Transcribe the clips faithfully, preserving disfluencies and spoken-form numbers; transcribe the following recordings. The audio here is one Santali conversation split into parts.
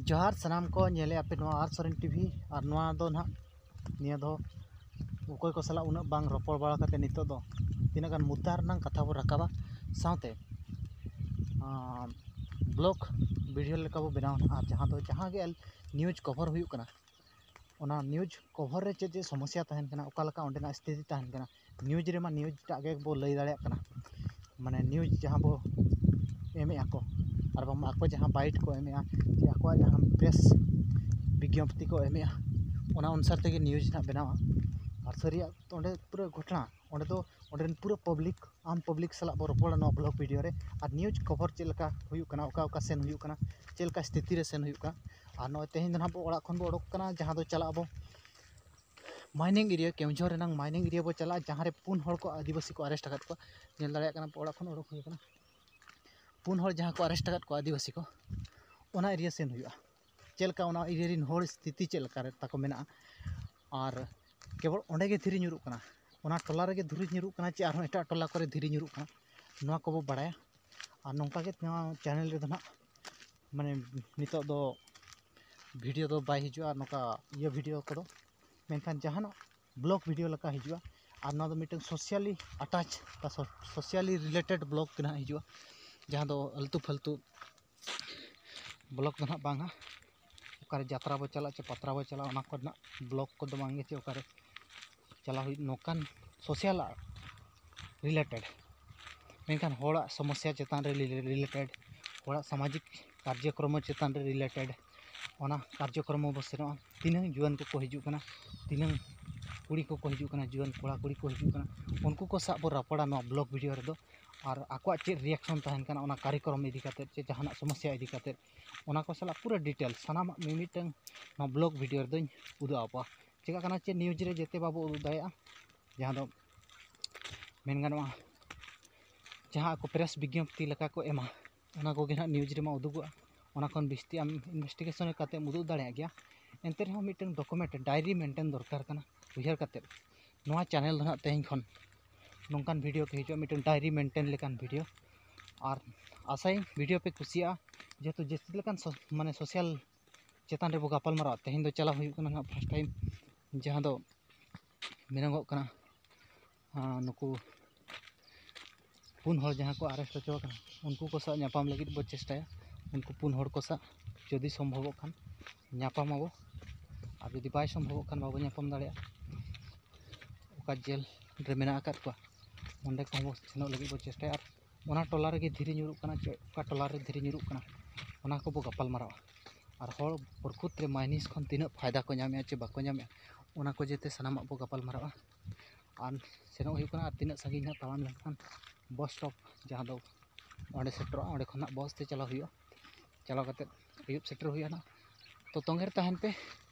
ᱡᱚᱦᱟᱨ ᱥᱟᱱᱟᱢ ᱠᱚ, ᱧᱮᱞᱮᱫᱼᱟ ᱯᱮ ᱱᱚᱣᱟ ᱟᱨ ᱥᱚᱨᱮᱱ ᱴᱤᱵᱷᱤ᱾ ᱟᱨ ᱱᱚᱣᱟ ᱫᱚ ᱱᱟᱦᱟᱜ, ᱱᱤᱭᱟᱹ ᱫᱚ ᱚᱠᱚᱭ ᱠᱚ ᱥᱟᱞᱟᱜ ᱩᱱᱟᱹᱜ ᱵᱟᱝ ᱨᱚᱯᱚᱲ ᱵᱟᱲᱟ ᱠᱟᱛᱮ ᱱᱤᱛᱚᱜ ᱫᱚ ᱛᱤᱱᱟᱹᱜ ᱜᱟᱱ ᱢᱩᱫᱽᱫᱟ ᱨᱮᱱᱟᱜ ᱠᱟᱛᱷᱟ ᱵᱚ ᱨᱟᱠᱟᱵᱟ, ᱥᱟᱶᱛᱮ ᱵᱞᱚᱜ ᱵᱷᱤᱰᱤᱭᱳ ᱞᱮᱠᱟ ᱵᱚ ᱵᱮᱱᱟᱣᱟ᱾ ᱟᱨ ᱡᱟᱦᱟᱸ ᱫᱚ ᱡᱟᱦᱟᱸ ᱜᱮ ᱱᱤᱭᱩᱡᱽ ᱠᱚᱵᱷᱚᱨ ᱦᱩᱭᱩᱜ ᱠᱟᱱᱟ, ᱚᱱᱟ ᱱᱤᱭᱩᱡᱽ ᱠᱚᱵᱷᱚᱨ ᱨᱮ ᱪᱮᱫ ᱪᱮᱫ ᱥᱚᱢᱚᱥᱥᱟ ᱛᱟᱦᱮᱱ ᱠᱟᱱᱟ, ᱚᱠᱟ ᱞᱮᱠᱟ ᱚᱸᱰᱮᱱᱟᱜ ᱥᱛᱷᱤᱛᱤ ᱛᱟᱦᱮᱱ ᱠᱟᱱᱟ, ᱱᱤᱭᱩᱡᱽ ᱨᱮᱢᱟ ᱱᱤᱭᱩᱡᱽ ᱴᱟᱜ ᱜᱮ ᱵᱚ ᱞᱟᱹᱭ ᱫᱟᱲᱮᱭᱟᱜ ᱠᱟᱱᱟ, ᱢᱟᱱᱮ ᱱᱤᱭᱩᱡᱽ ᱡᱟᱦᱟᱸ ᱵᱚ ᱮᱢᱮᱜᱼᱟ ᱠᱚ, ᱟᱨ ᱵᱟᱝᱢᱟ ᱟᱠᱚ ᱡᱟᱦᱟᱸ ᱵᱟᱭᱤᱴ ᱠᱚ ᱮᱢᱮᱜᱼᱟ, ᱡᱮ ᱟᱠᱚᱣᱟᱜ ᱡᱟᱦᱟᱸ ᱯᱨᱮᱥ ᱵᱤᱜᱽᱜᱟᱯᱚᱛᱤ ᱠᱚ ᱮᱢᱮᱜᱼᱟ, ᱚᱱᱟ ᱚᱱᱩᱥᱟᱨ ᱛᱮᱜᱮ ᱱᱤᱭᱩᱡᱽ ᱱᱟᱜ ᱵᱮᱱᱟᱣᱟ᱾ ᱟᱨ ᱥᱟᱹᱨᱤᱭᱟᱜ ᱚᱸᱰᱮ ᱯᱩᱨᱟᱹ ᱜᱷᱚᱴᱚᱱᱟ, ᱚᱸᱰᱮ ᱫᱚ ᱚᱸᱰᱮ ᱨᱮᱱ ᱯᱩᱨᱟᱹ ᱯᱟᱵᱽᱞᱤᱠ, ᱟᱢ ᱯᱟᱵᱽᱞᱤᱠ ᱥᱟᱞᱟᱜ ᱵᱚ ᱨᱚᱯᱚᱲᱟ ᱱᱚᱣᱟ ᱵᱞᱚᱜ ᱵᱷᱤᱰᱤᱭᱳ ᱨᱮ᱾ ᱟᱨ ᱱᱤᱭᱩᱡᱽ ᱠᱷᱚᱵᱚᱨ ᱪᱮᱫ ᱞᱮᱠᱟ ᱦᱩᱭᱩᱜ ᱠᱟᱱᱟ, ᱚᱠᱟ ᱚᱠᱟ ᱥᱮᱱ ᱦᱩᱭᱩᱜ ᱠᱟᱱᱟ, ᱪᱮᱫ ᱞᱮᱠᱟ ᱥᱛᱷᱤᱛᱤ ᱨᱮ ᱥᱮᱱ ᱦᱩᱭᱩᱜ ᱠᱟᱱᱟ᱾ ᱟᱨ ᱱᱚᱜᱼᱚᱭ ᱛᱮᱦᱮᱧ ᱫᱚ ᱱᱟᱦᱟᱜ ᱵᱚ ᱚᱲᱟᱜ ᱠᱷᱚᱱ ᱵᱚ ᱚᱰᱚᱠ ᱠᱟᱱᱟ, ᱡᱟᱦᱟᱸ ᱫᱚ ᱪᱟᱞᱟᱜ ᱟᱵᱚ ᱢᱟᱭᱱᱤᱝ ᱮᱨᱤᱭᱟ, ᱠᱮᱣᱚᱱᱡᱷᱚᱨ ᱨᱮᱱᱟᱝ ᱢᱟᱭᱱᱤᱝ ᱮᱨᱤᱭᱟ ᱵᱚ ᱪᱟᱞᱟᱜᱼᱟ, ᱡᱟᱦᱟᱸ ᱨᱮ ᱯᱩᱱ ᱦᱚᱲ ᱠᱚ ᱟᱹᱫᱤᱵᱟᱹᱥᱤ ᱠᱚ ᱟᱨᱮᱥᱴ ᱟᱠᱟᱫ ᱠᱚᱣᱟ᱾ ᱧᱮᱞ ᱫᱟᱲᱮᱭᱟᱜ ᱠᱟᱱᱟ ᱯᱮ, ᱚᱲᱟᱜ ᱠᱷᱚᱱ ᱚᱰᱚᱠ ᱦᱩᱭ ᱟᱠᱟᱱᱟ᱾ ᱯᱩᱱ ᱦᱚᱲ ᱡᱟᱦᱟᱸ ᱠᱚ ᱟᱨᱮᱥᱴ ᱟᱠᱟᱫ ᱠᱚᱣᱟ ᱟᱹᱫᱤᱵᱟᱹᱥᱤ ᱠᱚ, ᱚᱱᱟ ᱮᱨᱤᱭᱟ ᱥᱮᱱ ᱦᱩᱭᱩᱜᱼᱟ᱾ ᱪᱮᱫ ᱞᱮᱠᱟ ᱚᱱᱟ ᱮᱨᱤᱭᱟ ᱨᱮᱱ ᱦᱚᱲ ᱥᱛᱷᱤᱛᱤ ᱪᱮᱫ ᱞᱮᱠᱟ ᱨᱮ ᱛᱟᱠᱚ ᱢᱮᱱᱟᱜᱼᱟ, ᱟᱨ ᱠᱮᱵᱚᱞ ᱚᱸᱰᱮ ᱜᱮ ᱫᱷᱤᱨᱤ ᱧᱩᱨᱩᱜ ᱠᱟᱱᱟ, ᱚᱱᱟ ᱴᱚᱞᱟ ᱨᱮᱜᱮ ᱫᱷᱤᱨᱤ ᱧᱩᱨᱩᱜ ᱠᱟᱱᱟ ᱪᱮ ᱟᱨᱦᱚᱸ ᱮᱴᱟᱜ ᱴᱚᱞᱟ ᱠᱚᱨᱮ ᱫᱷᱤᱨᱤ ᱧᱩᱨᱩᱜ ᱠᱟᱱᱟ, ᱱᱚᱣᱟ ᱠᱚᱵᱚ ᱵᱟᱲᱟᱭᱟ᱾ ᱟᱨ ᱱᱚᱝᱠᱟ ᱜᱮ ᱱᱚᱣᱟ ᱪᱮᱱᱮᱞ ᱨᱮᱫᱚ ᱱᱟᱦᱟᱜ, ᱢᱟᱱᱮ, ᱱᱤᱛᱚᱜ ᱫᱚ ᱵᱷᱤᱰᱤᱭᱳ ᱫᱚ ᱵᱟᱭ ᱦᱤᱡᱩᱜᱼᱟ, ᱱᱚᱝᱠᱟ ᱤᱭᱟᱹ ᱵᱷᱤᱰᱤᱭᱳ ᱠᱚᱫᱚ᱾ ᱢᱮᱱᱠᱷᱟᱱ ᱡᱟᱦᱟᱱᱟᱜ ᱵᱞᱚᱜ ᱵᱷᱤᱰᱤᱭᱳ ᱞᱮᱠᱟ ᱦᱤᱡᱩᱜᱼᱟ᱾ ᱟᱨ ᱱᱚᱣᱟ ᱫᱚ ᱢᱤᱫᱴᱟᱝ ᱥᱳᱥᱤᱭᱟᱞᱤ ᱟᱴᱟᱪ ᱵᱟ ᱥᱳᱥᱤᱭᱟᱞᱤ ᱨᱤᱞᱮᱴᱮᱰ ᱵᱞᱚᱜ ᱜᱮ ᱱᱟᱦᱟᱜ ᱦᱤᱡᱩᱜᱼᱟ, ᱡᱟᱦᱟᱸ ᱫᱚ ᱟᱹᱞᱛᱩ ᱯᱷᱟᱹᱞᱛᱩ ᱵᱞᱚᱜ ᱫᱚ ᱱᱟᱦᱟᱜ ᱵᱟᱝᱟ᱾ ᱚᱠᱟᱨᱮ ᱡᱟᱛᱨᱟ ᱵᱚ ᱪᱟᱞᱟᱜ ᱪᱮ ᱯᱟᱛᱨᱟ ᱵᱚ ᱪᱟᱞᱟᱜ, ᱚᱱᱟ ᱠᱚᱨᱮᱱᱟᱜ ᱵᱞᱚᱜ ᱠᱚᱫᱚ ᱵᱟᱝᱜᱮ, ᱪᱮ ᱚᱠᱟᱨᱮ ᱪᱟᱞᱟᱣ ᱦᱩᱭᱩᱜ, ᱱᱚᱝᱠᱟᱱ ᱥᱳᱥᱤᱭᱟᱞ ᱨᱤᱞᱮᱴᱮᱰ᱾ ᱢᱮᱱᱠᱷᱟᱱ ᱦᱚᱲᱟᱜ ᱥᱚᱢᱚᱥᱥᱟ ᱪᱮᱛᱟᱱ ᱨᱮ ᱨᱤᱞᱮᱴᱮᱰ, ᱦᱚᱲᱟᱜ ᱥᱟᱢᱟᱡᱤᱠ ᱠᱟᱨᱡᱚᱠᱨᱚᱢ ᱪᱮᱛᱟᱱ ᱨᱮ ᱨᱤᱞᱮᱴᱮᱰ, ᱚᱱᱟ ᱠᱟᱨᱡᱚᱠᱨᱚᱢ ᱵᱚ ᱥᱮᱱᱚᱜᱼᱟ᱾ ᱛᱤᱱᱟᱹᱝ ᱡᱩᱣᱟᱹᱱ ᱠᱚᱠᱚ ᱦᱤᱡᱩᱜ ᱠᱟᱱᱟ, ᱛᱤᱱᱟᱹᱝ ᱠᱩᱲᱤ ᱠᱚᱠᱚ ᱦᱤᱡᱩᱜ ᱠᱟᱱᱟ, ᱡᱩᱣᱟᱹᱱ ᱠᱚᱲᱟ ᱠᱩᱲᱤ ᱠᱚ ᱦᱤᱡᱩᱜ ᱠᱟᱱᱟ, ᱩᱱᱠᱩ ᱠᱚ ᱥᱟᱶ ᱵᱚ ᱨᱚᱯᱚᱲᱟ ᱱᱚᱣᱟ ᱵᱞᱚᱜ ᱵᱷᱤᱰᱤᱭᱳ ᱨᱮᱫᱚ᱾ ᱟᱨ ᱟᱠᱚᱣᱟᱜ ᱪᱮᱫ ᱨᱤᱭᱟᱠᱥᱚᱱ ᱛᱟᱦᱮᱱ ᱠᱟᱱᱟ ᱚᱱᱟ ᱠᱟᱨᱭᱚᱠᱨᱚᱢ ᱤᱫᱤ ᱠᱟᱛᱮᱫ, ᱪᱮ ᱡᱟᱦᱟᱱᱟᱜ ᱥᱚᱢᱚᱥᱥᱟ ᱤᱫᱤ ᱠᱟᱛᱮᱫ, ᱚᱱᱟ ᱠᱚ ᱥᱟᱞᱟᱜ ᱯᱩᱨᱟᱹ ᱰᱤᱴᱮᱞᱥ ᱥᱟᱱᱟᱢᱟᱜ ᱢᱤᱢᱤᱫᱴᱟᱝ ᱱᱚᱣᱟ ᱵᱞᱚᱜ ᱵᱷᱤᱰᱤᱭᱳ ᱨᱮᱫᱚᱧ ᱩᱫᱩᱜ ᱟᱠᱚᱣᱟ᱾ ᱪᱮᱠᱟᱜ ᱠᱟᱱᱟ ᱪᱮ ᱱᱤᱭᱩᱡᱽ ᱨᱮ ᱡᱮᱛᱮ ᱵᱟᱵᱚ ᱩᱫᱩᱜ ᱫᱟᱲᱮᱭᱟᱜᱼᱟ, ᱡᱟᱦᱟᱸ ᱫᱚ ᱢᱮᱱ ᱜᱟᱱᱚᱜᱼᱟ, ᱡᱟᱦᱟᱸ ᱟᱠᱚ ᱯᱨᱮᱥ ᱵᱤᱜᱽᱜᱟᱯᱚᱛᱤ ᱞᱮᱠᱟ ᱠᱚ ᱮᱢᱟ, ᱚᱱᱟ ᱠᱚᱜᱮ ᱱᱟᱦᱟᱜ ᱱᱤᱭᱩᱡᱽ ᱨᱮᱢᱟ ᱩᱫᱩᱜᱚᱜᱼᱟ᱾ ᱚᱱᱟ ᱠᱷᱚᱱ ᱵᱤᱥᱛᱤ ᱟᱢ ᱤᱱᱵᱷᱮᱥᱴᱤᱜᱮᱥᱚᱱ ᱠᱟᱛᱮᱢ ᱩᱫᱩᱜ ᱫᱟᱲᱮᱭᱟᱜ ᱜᱮᱭᱟ᱾ ᱮᱱᱛᱮ ᱨᱮᱦᱚᱸ ᱢᱤᱫᱴᱮᱱ ᱰᱚᱠᱩᱢᱮᱱᱴ, ᱰᱟᱭᱨᱤ ᱢᱮᱱᱴᱮᱱ ᱫᱚᱨᱠᱟᱨ ᱠᱟᱱᱟ, ᱩᱭᱦᱟᱹᱨ ᱠᱟᱛᱮᱫ᱾ ᱱᱚᱣᱟ ᱪᱮᱱᱮᱞ ᱫᱚ ᱱᱟᱦᱟᱜ ᱛᱮᱦᱮᱧ ᱠᱷᱚᱱ ᱱᱚᱝᱠᱟᱱ ᱵᱷᱤᱰᱤᱭᱳ ᱠᱚ ᱦᱤᱡᱩᱜᱼᱟ, ᱢᱤᱫᱴᱮᱱ ᱰᱟᱭᱨᱤ ᱢᱮᱱᱴᱮᱱ ᱞᱮᱠᱟᱱ ᱵᱷᱤᱰᱤᱭᱳ᱾ ᱟᱨ ᱟᱥᱟᱭᱟᱹᱧ ᱵᱷᱤᱰᱤᱭᱳ ᱯᱮ ᱠᱩᱥᱤᱭᱟᱜᱼᱟ, ᱡᱮᱦᱮᱛᱩ ᱡᱟᱹᱥᱛᱤ ᱞᱮᱠᱟᱱ ᱥᱳ- ᱢᱟᱱᱮ ᱥᱳᱥᱟᱞ ᱪᱮᱛᱟᱱ ᱨᱮᱵᱚ ᱜᱟᱯᱟᱞ ᱢᱟᱨᱟᱣᱟ᱾ ᱛᱮᱦᱮᱧ ᱫᱚ ᱪᱟᱞᱟᱣ ᱦᱩᱭᱩᱜ ᱠᱟᱱᱟ ᱱᱟᱦᱟᱜ ᱯᱷᱟᱥᱴ ᱴᱟᱭᱤᱢ, ᱡᱟᱦᱟᱸ ᱫᱚ ᱢᱮᱱᱚᱜᱚᱜ ᱠᱟᱱᱟ, ᱟᱸ, ᱱᱩᱠᱩ ᱯᱩᱱ ᱦᱚᱲ ᱡᱟᱦᱟᱸ ᱠᱚ ᱟᱨᱮᱥᱴ ᱦᱚᱪᱚ ᱟᱠᱟᱱᱟ, ᱩᱱᱠᱩ ᱠᱚ ᱥᱟᱶ ᱧᱟᱯᱟᱢ ᱞᱟᱹᱜᱤᱫ ᱵᱚ ᱪᱮᱥᱴᱟᱭᱟ᱾ ᱩᱱᱠᱩ ᱯᱩᱱ ᱦᱚᱲ ᱠᱚ ᱥᱟᱶ ᱡᱩᱫᱤ ᱥᱚᱢᱵᱷᱚᱵᱚᱜ ᱠᱷᱟᱱ ᱧᱟᱯᱟᱢ ᱟᱵᱚ, ᱟᱨ ᱡᱩᱫᱤ ᱵᱟᱭ ᱥᱚᱢᱵᱷᱚᱵᱚᱜ ᱠᱷᱟᱱ ᱵᱟᱵᱚ ᱧᱟᱯᱟᱢ ᱫᱟᱲᱮᱭᱟᱜᱼᱟ᱾ ᱚᱠᱟ ᱡᱮᱞ ᱨᱮ ᱢᱮᱱᱟᱜ ᱟᱠᱟᱫ ᱠᱚᱣᱟ, ᱚᱸᱰᱮ ᱠᱚᱦᱚᱸ ᱵᱚ ᱥᱮᱱᱚᱜ ᱞᱟᱹᱜᱤᱫ ᱵᱚ ᱪᱮᱥᱴᱟᱭᱟ᱾ ᱟᱨ ᱚᱱᱟ ᱴᱚᱞᱟ ᱨᱮᱜᱮ ᱫᱷᱤᱨᱤ ᱧᱩᱨᱩᱜ ᱠᱟᱱᱟ ᱪᱮ ᱚᱠᱟ ᱴᱚᱞᱟ ᱨᱮ ᱫᱷᱤᱨᱤ ᱧᱩᱨᱩᱜ ᱠᱟᱱᱟ, ᱚᱱᱟ ᱠᱚᱵᱚ ᱜᱟᱯᱟᱞ ᱢᱟᱨᱟᱣᱟ᱾ ᱟᱨ ᱦᱚᱲ ᱯᱨᱚᱠᱩᱛ ᱨᱮ ᱢᱟᱭᱱᱤᱥ ᱠᱷᱚᱱ ᱛᱤᱱᱟᱹᱜ ᱯᱷᱟᱭᱫᱟ ᱠᱚ ᱧᱟᱢᱮᱜᱼᱟ ᱪᱮ ᱵᱟᱠᱚ ᱧᱟᱢᱮᱜᱼᱟ, ᱚᱱᱟ ᱠᱚ ᱡᱟᱛᱮ ᱥᱟᱱᱟᱢᱟᱜ ᱵᱚ ᱜᱟᱯᱟᱞ ᱢᱟᱨᱟᱣᱟ᱾ ᱟᱨ ᱥᱮᱱᱚᱜ ᱦᱩᱭᱩᱜ ᱠᱟᱱᱟ, ᱟᱨ ᱛᱤᱱᱟᱹᱜ ᱥᱟᱺᱜᱤᱧ ᱦᱟᱸᱜ ᱛᱟᱲᱟᱢ ᱞᱮᱱᱠᱷᱟᱱ ᱵᱚᱥ ᱥᱴᱚᱯ ᱡᱟᱦᱟᱸ ᱫᱚ ᱚᱸᱰᱮ ᱥᱮᱴᱮᱨᱚᱜᱼᱟ, ᱚᱸᱰᱮ ᱠᱷᱚᱱ ᱦᱟᱸᱜ ᱵᱚᱥ ᱛᱮ ᱪᱟᱞᱟᱣ ᱦᱩᱭᱩᱜᱼᱟ᱾ ᱪᱟᱞᱟᱣ ᱠᱟᱛᱮᱫ ᱟᱹᱭᱩᱵ ᱥᱮᱴᱮᱨ ᱦᱩᱭᱩᱜᱼᱟ ᱱᱟᱜ᱾ ᱛᱚ ᱛᱚᱸᱜᱮ ᱨᱮ ᱛᱟᱦᱮᱱ ᱯᱮ,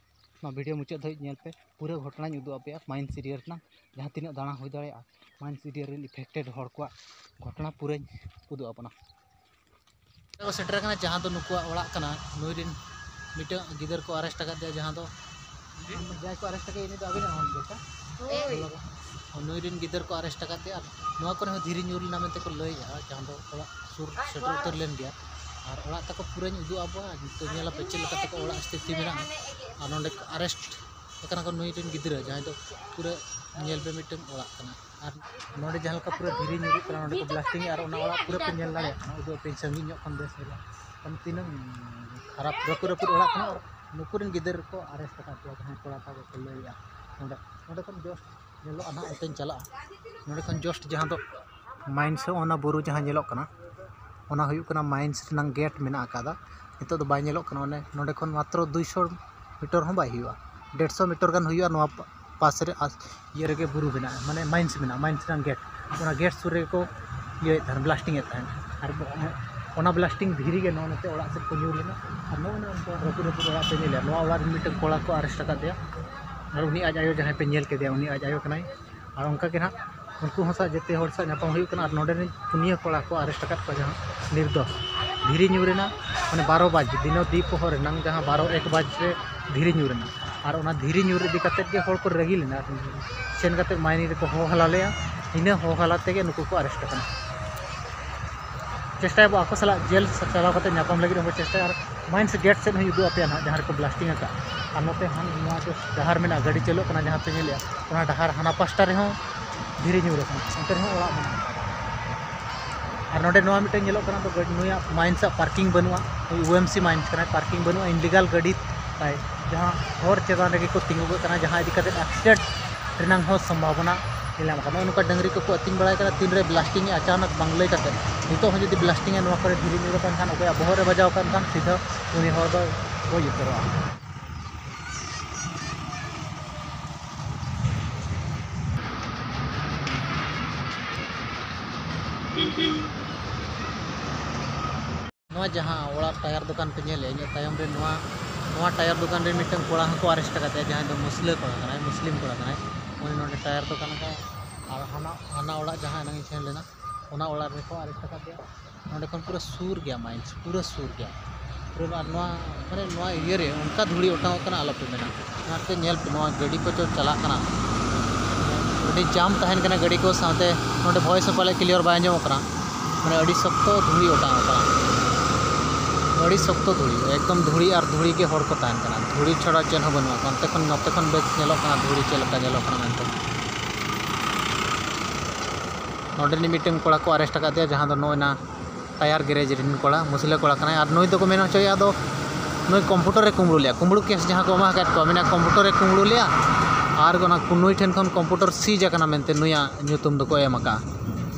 ᱱᱚᱣᱟ ᱵᱷᱤᱰᱤᱭᱳ ᱢᱩᱪᱟᱹᱫ ᱫᱷᱟᱹᱵᱤᱡ ᱧᱮᱞ ᱯᱮ, ᱯᱩᱨᱟᱹ ᱜᱷᱚᱴᱚᱱᱟᱧ ᱩᱫᱩᱜ ᱟᱯᱮᱭᱟ᱾ ᱢᱟᱭᱤᱱᱥ ᱮᱨᱤᱭᱟ ᱨᱮᱱᱟᱜ ᱡᱟᱦᱟᱸ ᱛᱤᱱᱟᱹᱜ ᱫᱟᱬᱟ ᱦᱩᱭ ᱫᱟᱲᱮᱭᱟᱜᱼᱟ, ᱢᱟᱭᱤᱱᱥ ᱮᱨᱤᱭᱟ ᱨᱮᱱ ᱤᱯᱷᱮᱠᱴᱮᱰ ᱦᱚᱲ ᱠᱚᱣᱟᱜ ᱜᱷᱚᱴᱚᱱᱟ ᱯᱩᱨᱟᱹᱧ ᱩᱫᱩᱜ ᱟᱵᱚᱱᱟ᱾ ᱠᱚ ᱥᱮᱴᱮᱨ ᱟᱠᱟᱱᱟ, ᱡᱟᱦᱟᱸ ᱫᱚ ᱱᱩᱠᱩᱣᱟᱜ ᱚᱲᱟᱜ ᱠᱟᱱᱟ᱾ ᱱᱩᱭ ᱨᱮᱱ ᱢᱤᱫᱴᱟᱹᱝ ᱜᱤᱫᱟᱹᱨ ᱠᱚ ᱟᱨᱮᱥᱴ ᱟᱠᱟᱫᱮᱭᱟ, ᱡᱟᱦᱟᱸ ᱫᱚ ᱡᱟᱦᱟᱸᱭ ᱠᱚ ᱟᱨᱮᱥᱴ ᱟᱠᱟᱫᱮᱭᱟ ᱩᱱᱤ ᱫᱚ ᱟᱵᱤᱱᱟᱜ ᱦᱚᱲ ᱜᱮ ᱥᱮ? ᱦᱳᱭ᱾ ᱱᱩᱭ ᱨᱮᱱ ᱜᱤᱫᱟᱹᱨ ᱠᱚ ᱟᱨᱮᱥᱴ ᱟᱠᱟᱫᱮᱭᱟ ᱟᱨ ᱱᱚᱣᱟ ᱠᱚᱨᱮ ᱦᱚᱸ ᱫᱷᱤᱨᱤ ᱧᱩᱨ ᱞᱮᱱᱟ ᱢᱮᱱᱛᱮ ᱠᱚ ᱞᱟᱹᱭᱮᱜᱼᱟ, ᱡᱟᱦᱟᱸ ᱫᱚ ᱚᱲᱟᱜ ᱥᱩᱨ ᱥᱮᱴᱮᱨ ᱩᱛᱟᱹᱨ ᱞᱮᱱ ᱜᱮᱭᱟ᱾ ᱟᱨ ᱚᱲᱟᱜ ᱛᱟᱠᱚ ᱯᱩᱨᱟᱹᱧ ᱩᱫᱩᱜ ᱟᱵᱚᱱᱟ, ᱱᱤᱛᱚᱜ ᱧᱮᱞ ᱟᱯᱮ ᱪᱮᱫ ᱞᱮᱠᱟ ᱛᱟᱠᱚ ᱚᱲᱟᱜ ᱥᱛᱷᱤᱛᱤ ᱢᱮᱱᱟᱜᱼᱟ᱾ ᱟᱨ ᱱᱚᱰᱮ ᱟᱨᱮᱥᱴ ᱟᱠᱟᱱᱟ ᱠᱚ ᱱᱩᱭ ᱨᱮᱱ ᱜᱤᱫᱽᱨᱟᱹ, ᱡᱟᱦᱟᱸᱭ ᱫᱚ ᱯᱩᱨᱟᱹ ᱧᱮᱞ ᱯᱮ ᱢᱤᱫᱴᱟᱝ ᱚᱲᱟᱜ ᱠᱟᱱᱟ᱾ ᱟᱨ ᱱᱚᱰᱮ ᱡᱟᱦᱟᱸ ᱞᱮᱠᱟ ᱯᱩᱨᱟᱹ ᱫᱷᱤᱨᱤ ᱧᱩᱨᱩᱜ ᱠᱟᱱᱟ, ᱱᱚᱰᱮ ᱠᱚ ᱵᱞᱟᱥᱴᱤᱝ ᱮᱫᱟ ᱟᱨ ᱚᱱᱟ ᱚᱲᱟᱜ ᱯᱩᱨᱟᱹ ᱯᱮ ᱧᱮᱞ ᱫᱟᱲᱮᱭᱟᱜ ᱠᱟᱱᱟ, ᱩᱫᱩᱜ ᱟᱯᱮ ᱥᱟᱺᱜᱤᱧ ᱧᱚᱜ ᱠᱷᱚᱱ ᱵᱮᱥ ᱧᱮᱞᱚᱜᱼᱟ᱾ ᱠᱟᱨᱚᱱ ᱛᱤᱱᱟᱹᱝ ᱠᱷᱟᱨᱟᱯ, ᱨᱟᱹᱯᱩᱫ ᱨᱟᱹᱯᱩᱫ ᱚᱲᱟᱜ ᱠᱟᱱᱟ᱾ ᱟᱨ ᱱᱩᱠᱩ ᱨᱮᱱ ᱜᱤᱫᱟᱹᱨ ᱠᱚ ᱟᱨᱮᱥᱴ ᱟᱠᱟᱫ ᱠᱚᱣᱟ, ᱡᱟᱦᱟᱸᱭ ᱠᱚᱲᱟ ᱛᱟᱠᱚ ᱠᱚ ᱞᱟᱹᱭᱮᱫᱼᱟ᱾ ᱱᱚᱰᱮ, ᱱᱚᱰᱮ ᱠᱷᱚᱱ ᱡᱚᱥᱴ ᱧᱮᱞᱚᱜᱼᱟ ᱱᱟᱦᱟᱜ, ᱚᱱᱛᱮᱧ ᱪᱟᱞᱟᱜᱼᱟ᱾ ᱱᱚᱰᱮ ᱠᱷᱚᱱ ᱡᱚᱥᱴ ᱡᱟᱦᱟᱸ ᱫᱚ ᱢᱟᱭᱤᱱᱥ, ᱚᱱᱟ ᱵᱩᱨᱩ ᱡᱟᱦᱟᱸ ᱧᱮᱞᱚᱜ ᱠᱟᱱᱟ, ᱚᱱᱟ ᱦᱩᱭᱩᱜ ᱠᱟᱱᱟ ᱢᱟᱭᱤᱱᱥ ᱨᱮᱱᱟᱜ ᱜᱮᱴ ᱢᱮᱱᱟᱜ ᱟᱠᱟᱫᱟ᱾ ᱱᱤᱛᱚᱜ ᱫᱚ ᱵᱟᱭ ᱧᱮᱞᱚᱜ ᱠᱟᱱᱟ᱾ ᱚᱱᱮ ᱱᱚᱰᱮ ᱠᱷᱚᱱ ᱢᱟᱛᱨᱚ ᱫᱩᱭᱥᱚ ᱢᱤᱴᱟᱨ ᱦᱚᱸ ᱵᱟᱭ ᱦᱩᱭᱩᱜᱼᱟ, ᱰᱮᱲᱥᱚ ᱢᱤᱴᱟᱨ ᱜᱟᱱ ᱦᱩᱭᱩᱜᱼᱟ᱾ ᱱᱚᱣᱟ ᱯᱟ-, ᱯᱟᱥ ᱨᱮ ᱟᱥ-, ᱤᱭᱟᱹ ᱨᱮᱜᱮ ᱵᱩᱨᱩ ᱢᱮᱱᱟᱜᱼᱟ, ᱢᱟᱱᱮ ᱢᱟᱭᱤᱱᱥ ᱢᱮᱱᱟᱜᱼᱟ, ᱢᱟᱭᱤᱱᱥ ᱨᱮᱱᱟᱜ ᱜᱮᱴ᱾ ᱚᱱᱟ ᱜᱮᱴ ᱥᱩᱨ ᱨᱮᱜᱮ ᱠᱚ ᱤᱭᱟᱹᱭᱮᱫ ᱛᱟᱦᱮᱱ, ᱵᱞᱟᱥᱴᱤᱝ ᱮᱫ ᱛᱟᱦᱮᱱ᱾ ᱟᱨ ᱚᱱᱟ ᱵᱞᱟᱥᱴᱤᱝ ᱫᱷᱤᱨᱤ ᱜᱮ ᱱᱚᱜᱼᱚ ᱱᱚᱛᱮ ᱚᱲᱟᱜ ᱥᱮᱫ ᱠᱚ ᱧᱩᱨ ᱞᱮᱱᱟ᱾ ᱟᱨ ᱱᱚᱜᱼᱚ ᱱᱚᱝᱠᱟ ᱨᱟᱹᱯᱩᱫ ᱨᱟᱹᱯᱩᱫ ᱚᱲᱟᱜ ᱯᱮ ᱧᱮᱞᱮᱫᱼᱟ, ᱱᱚᱣᱟ ᱚᱲᱟᱜ ᱨᱮ ᱢᱤᱫᱴᱮᱱ ᱠᱚᱲᱟ ᱠᱚ ᱟᱨᱮᱥᱴ ᱟᱠᱟᱫᱮᱭᱟ᱾ ᱟᱨ ᱩᱱᱤ ᱟᱡ ᱟᱭᱳ ᱡᱟᱦᱟᱸᱭ ᱯᱮ ᱧᱮᱞ ᱠᱮᱫᱮᱭᱟ, ᱩᱱᱤ ᱟᱡ ᱟᱭᱳ ᱠᱟᱱᱟᱭ᱾ ᱟᱨ ᱚᱱᱠᱟ ᱜᱮ ᱱᱟᱦᱟᱜ ᱩᱱᱠᱩ ᱦᱚᱸ ᱥᱟᱶ ᱡᱮᱛᱮ ᱦᱚᱲ ᱥᱟᱶ ᱧᱟᱯᱟᱢ ᱦᱩᱭᱩᱜ ᱠᱟᱱᱟ᱾ ᱟᱨ ᱱᱚᱰᱮ ᱨᱮᱱ ᱯᱩᱱᱭᱟᱹ ᱠᱚᱲᱟ ᱠᱚ ᱟᱨᱮᱥᱴ ᱟᱠᱟᱫ ᱠᱚᱣᱟ, ᱡᱟᱦᱟᱸ ᱱᱤᱨᱫᱳᱥ, ᱫᱷᱤᱨᱤ ᱧᱩᱨ ᱨᱮᱱᱟᱜ, ᱢᱟᱱᱮ ᱵᱟᱨᱚ ᱵᱟᱡ, ᱫᱤᱱᱚ ᱫᱤ ᱯᱚᱦᱚᱨ ᱨᱮᱱᱟᱝ ᱡᱟᱦᱟᱸ ᱵᱟᱨᱚ ᱮᱠ ᱵᱟᱡ ᱨᱮ ᱫᱷᱤᱨᱤ ᱧᱩᱨ ᱨᱮᱱᱟᱜ᱾ ᱟᱨ ᱚᱱᱟ ᱫᱷᱤᱨᱤ ᱧᱩᱨ ᱤᱫᱤ ᱠᱟᱛᱮᱫ ᱜᱮ ᱦᱚᱲ ᱠᱚ ᱨᱟᱹᱜᱤ ᱞᱮᱱᱟ᱾ ᱥᱮᱱ ᱠᱟᱛᱮᱫ ᱢᱟᱭᱱᱤ ᱨᱮᱠᱚ ᱦᱚᱦᱚ ᱦᱟᱞᱟ ᱞᱮᱭᱟ, ᱤᱱᱟᱹ ᱦᱚᱦᱚ ᱦᱟᱞᱟ ᱛᱮᱜᱮ ᱱᱩᱠᱩ ᱠᱚ ᱟᱨᱮᱥᱴ ᱟᱠᱟᱱᱟ᱾ ᱪᱮᱥᱴᱟᱭᱟᱵᱚ ᱟᱠᱚ ᱥᱟᱞᱟᱜ ᱡᱮᱞ ᱪᱟᱞᱟᱣ ᱠᱟᱛᱮ ᱧᱟᱯᱟᱢ ᱞᱟᱹᱜᱤᱫ ᱦᱚᱸᱵᱚ ᱪᱮᱥᱴᱟᱭᱟ᱾ ᱟᱨ ᱢᱟᱭᱤᱱᱥ ᱜᱮᱴ ᱥᱮᱫ ᱦᱚᱸᱧ ᱩᱫᱩᱜ ᱟᱯᱮᱭᱟ ᱱᱟᱦᱟᱜ, ᱡᱟᱦᱟᱸ ᱨᱮᱠᱚ ᱵᱞᱟᱥᱴᱤᱝ ᱟᱠᱟᱫ᱾ ᱟᱨ ᱱᱚᱛᱮ ᱦᱟᱱ ᱱᱚᱣᱟ ᱡᱮ ᱰᱟᱦᱟᱨ ᱢᱮᱱᱟᱜᱼᱟ, ᱜᱟᱹᱰᱤ ᱪᱟᱹᱞᱩᱜ ᱠᱟᱱᱟ, ᱡᱟᱦᱟᱸ ᱯᱮ ᱧᱮᱞᱮᱜᱼᱟ, ᱚᱱᱟ ᱰᱟᱦᱟᱨ ᱦᱟᱱᱟ ᱯᱟᱥᱴᱟ ᱨᱮᱦᱚᱸ ᱫᱷᱤᱨᱤ ᱧᱩᱨ ᱟᱠᱟᱱᱟ, ᱚᱱᱛᱮ ᱨᱮᱦᱚᱸ ᱚᱲᱟᱜ ᱢᱮᱱᱟᱜᱼᱟ᱾ ᱟᱨ ᱱᱚᱰᱮ ᱱᱚᱣᱟ ᱢᱤᱫᱴᱮᱱ ᱧᱮᱞᱚᱜ ᱠᱟᱱᱟ, ᱫᱚ ᱜᱟᱹᱰ-, ᱱᱩᱭᱟᱜ ᱢᱟᱭᱤᱱᱥ ᱟᱜ ᱯᱟᱨᱠᱤᱝ ᱵᱟᱹᱱᱩᱜᱼᱟ, ᱱᱩᱭ ᱳ ᱮᱢ ᱥᱤ ᱢᱟᱭᱤᱱᱥ ᱠᱟᱱᱟᱭ, ᱯᱟᱨᱠᱤᱝ ᱵᱟᱹᱱᱩᱜᱼᱟ, ᱤᱱᱞᱤᱜᱟᱞ ᱜᱟᱹᱰᱤ ᱛᱟᱭ, ᱡᱟᱦᱟᱸ ᱦᱚᱨ ᱪᱮᱛᱟᱱ ᱨᱮᱜᱮ ᱠᱚ ᱛᱤᱸᱜᱩ ᱠᱟᱜ ᱠᱟᱱᱟ, ᱡᱟᱦᱟᱸ ᱤᱫᱤ ᱠᱟᱛᱮ ᱮᱠᱥᱤᱰᱮᱱᱴ ᱨᱮᱱᱟᱜ ᱦᱚᱸ ᱥᱚᱢᱵᱷᱟᱵᱚᱱᱟ ᱧᱮᱞ ᱧᱟᱢᱚᱜ ᱠᱟᱱᱟ᱾ ᱱᱚᱜᱼᱚ ᱱᱚᱝᱠᱟ ᱰᱟᱹᱝᱨᱤ ᱠᱚᱠᱚ ᱟᱹᱛᱤᱧ ᱵᱟᱲᱟᱭ ᱠᱟᱱᱟ, ᱛᱤᱱᱨᱮ ᱵᱞᱟᱥᱴᱤᱝ ᱮ ᱟᱪᱟᱱᱚᱠ ᱵᱟᱝ ᱞᱟᱹᱭ ᱠᱟᱛᱮ, ᱱᱤᱛᱚᱜ ᱦᱚᱸ ᱡᱩᱫᱤ ᱵᱞᱟᱥᱴᱤᱝ ᱮ, ᱱᱚᱣᱟ ᱠᱚᱨᱮ ᱫᱷᱤᱨᱤ ᱧᱩᱨ ᱟᱠᱟᱱ ᱠᱷᱟᱱ, ᱚᱠᱚᱭᱟᱜ ᱵᱚᱦᱚᱜ ᱨᱮ ᱵᱟᱡᱟᱣ ᱟᱠᱟᱱ ᱠᱷᱟᱱ, ᱥᱤᱫᱷᱟᱹ ᱩᱱᱤ ᱦᱚᱲ ᱫᱚ ᱜᱚᱡ ᱩᱛᱟᱹᱨᱚᱜᱼᱟ᱾ ᱱᱚᱣᱟ ᱡᱟᱦᱟᱸ ᱚᱲᱟᱜ ᱴᱟᱭᱟᱨ ᱫᱚᱠᱟᱱ ᱯᱮ ᱧᱮᱞᱮᱫᱼᱟ, ᱤᱧᱟᱹᱜ ᱛᱟᱭᱚᱢ ᱨᱮ ᱱᱚᱣᱟ, ᱱᱚᱣᱟ ᱴᱟᱭᱟᱨ ᱫᱚᱠᱟᱱ ᱨᱮ ᱢᱤᱫᱴᱟᱝ ᱠᱚᱲᱟ ᱦᱚᱸᱠᱚ ᱟᱨᱮᱥᱴ ᱟᱠᱟᱫᱮᱭᱟ, ᱡᱟᱦᱟᱸᱭ ᱫᱚ ᱢᱩᱥᱞᱟᱹ ᱠᱚᱲᱟ ᱠᱟᱱᱟᱭ, ᱢᱩᱥᱞᱤᱢ ᱠᱚᱲᱟ ᱠᱟᱱᱟᱭ᱾ ᱩᱱᱤ ᱱᱚᱰᱮ ᱴᱟᱭᱟᱨ ᱫᱚᱠᱟᱱ ᱟᱠᱟᱫ, ᱟᱨ ᱦᱟᱱᱟ, ᱦᱟᱱᱟ ᱚᱲᱟᱜ ᱡᱟᱦᱟᱸ ᱮᱱᱟᱝ ᱤᱧ ᱥᱮᱱ ᱞᱮᱱᱟ, ᱚᱱᱟ ᱚᱲᱟᱜ ᱨᱮᱠᱚ ᱟᱨᱮᱥᱴ ᱟᱠᱟᱫᱮᱭᱟ᱾ ᱱᱚᱸᱰᱮ ᱠᱷᱚᱱ ᱯᱩᱨᱟᱹ ᱥᱩᱨ ᱜᱮᱭᱟ, ᱢᱟᱭᱤᱱᱥ ᱯᱩᱨᱟᱹ ᱥᱩᱨ ᱜᱮᱭᱟ᱾ ᱯᱩᱨᱟᱹ ᱟᱨ ᱱᱚᱣᱟ, ᱢᱟᱱᱮ, ᱱᱚᱣᱟ ᱤᱭᱟᱹ ᱨᱮ ᱚᱱᱠᱟ ᱫᱷᱩᱲᱤ ᱚᱴᱟᱝᱚᱜ ᱠᱟᱱᱟ, ᱟᱞᱚᱯᱮ ᱢᱮᱱᱟ᱾ ᱚᱱᱟᱛᱮ ᱧᱮᱞ ᱯᱮ, ᱱᱚᱣᱟ ᱜᱟᱹᱰᱤ ᱠᱚ ᱪᱚ ᱪᱟᱞᱟᱜ ᱠᱟᱱᱟ, ᱟᱹᱰᱤ ᱡᱟᱢ ᱛᱟᱦᱮᱱ ᱠᱟᱱᱟ ᱜᱟᱹᱰᱤ ᱠᱚ ᱥᱟᱶᱛᱮ᱾ ᱱᱚᱸᱰᱮ ᱵᱷᱚᱭᱮᱥ ᱦᱚᱸ ᱯᱟᱞᱮ ᱠᱞᱤᱭᱟᱨ ᱵᱟᱭ ᱟᱸᱡᱚᱢᱚᱜ ᱠᱟᱱᱟ, ᱢᱟᱱᱮ, ᱟᱹᱰᱤ ᱥᱚᱠᱛᱚ ᱫᱷᱩᱲᱤ ᱚᱴᱟᱝᱚᱜ ᱠᱟᱱᱟ, ᱟᱹᱰᱤ ᱥᱚᱠᱛᱚ ᱫᱷᱩᱲᱤ, ᱮᱠᱫᱚᱢ ᱫᱷᱩᱲᱤ ᱟᱨ ᱫᱷᱩᱲᱤ ᱜᱮ ᱦᱚᱲ ᱠᱚ ᱛᱟᱦᱮᱱ ᱠᱟᱱᱟ, ᱫᱷᱩᱲᱤ ᱪᱷᱟᱲᱟ ᱪᱮᱫ ᱦᱚᱸ ᱵᱟᱹᱱᱩᱜᱼᱟ᱾ ᱚᱱᱛᱮ ᱠᱷᱚᱱ ᱱᱚᱛᱮ ᱠᱷᱚᱱ ᱵᱮᱥ ᱧᱮᱞᱚᱜ ᱠᱟᱱᱟ ᱫᱷᱩᱲᱤ ᱪᱮᱫ ᱞᱮᱠᱟ ᱧᱮᱞᱚᱜ ᱠᱟᱱᱟ ᱢᱮᱱᱛᱮ᱾ ᱱᱚᱸᱰᱮᱱᱤᱡ ᱢᱤᱫᱴᱮᱱ ᱠᱚᱲᱟ ᱠᱚ ᱟᱨᱮᱥᱴ ᱟᱠᱟᱫᱮᱭᱟ, ᱡᱟᱦᱟᱸ ᱫᱚ ᱱᱚᱜᱼᱚᱭ ᱱᱟ ᱴᱟᱭᱟᱨ ᱜᱮᱨᱮᱡᱽ ᱨᱮᱱ ᱠᱚᱲᱟ, ᱢᱩᱥᱞᱟᱹ ᱠᱚᱲᱟ ᱠᱟᱱᱟᱭ᱾ ᱟᱨ ᱱᱩᱭ ᱫᱚᱠᱚ ᱢᱮᱱ ᱦᱚᱪᱚᱭᱮᱫᱼᱟ, ᱟᱫᱚ ᱱᱩᱭ ᱠᱚᱢᱯᱩᱴᱟᱨ ᱨᱮ ᱠᱩᱢᱵᱽᱲᱩ ᱞᱮᱫᱼᱟ, ᱠᱩᱢᱵᱽᱲᱩ ᱠᱮᱥ ᱡᱟᱦᱟᱸ ᱠᱚ ᱮᱢᱟ ᱟᱠᱟᱫ ᱠᱚᱣᱟ, ᱢᱮᱱᱟ ᱠᱚᱢᱯᱩᱴᱟᱨ ᱨᱮ ᱠᱩᱢᱵᱽᱲᱩ ᱞᱮᱫᱼᱟ᱾ ᱟᱨ ᱚᱱᱟ ᱱᱩᱭ ᱴᱷᱮᱱ ᱠᱷᱚᱱ ᱠᱚᱢᱯᱩᱴᱟᱨ ᱥᱤᱡᱽ ᱟᱠᱟᱱᱟ ᱢᱮᱱᱛᱮ ᱱᱩᱭᱟᱜ ᱧᱩᱛᱩᱢ ᱫᱚᱠᱚ ᱮᱢ ᱟᱠᱟᱫᱼᱟ,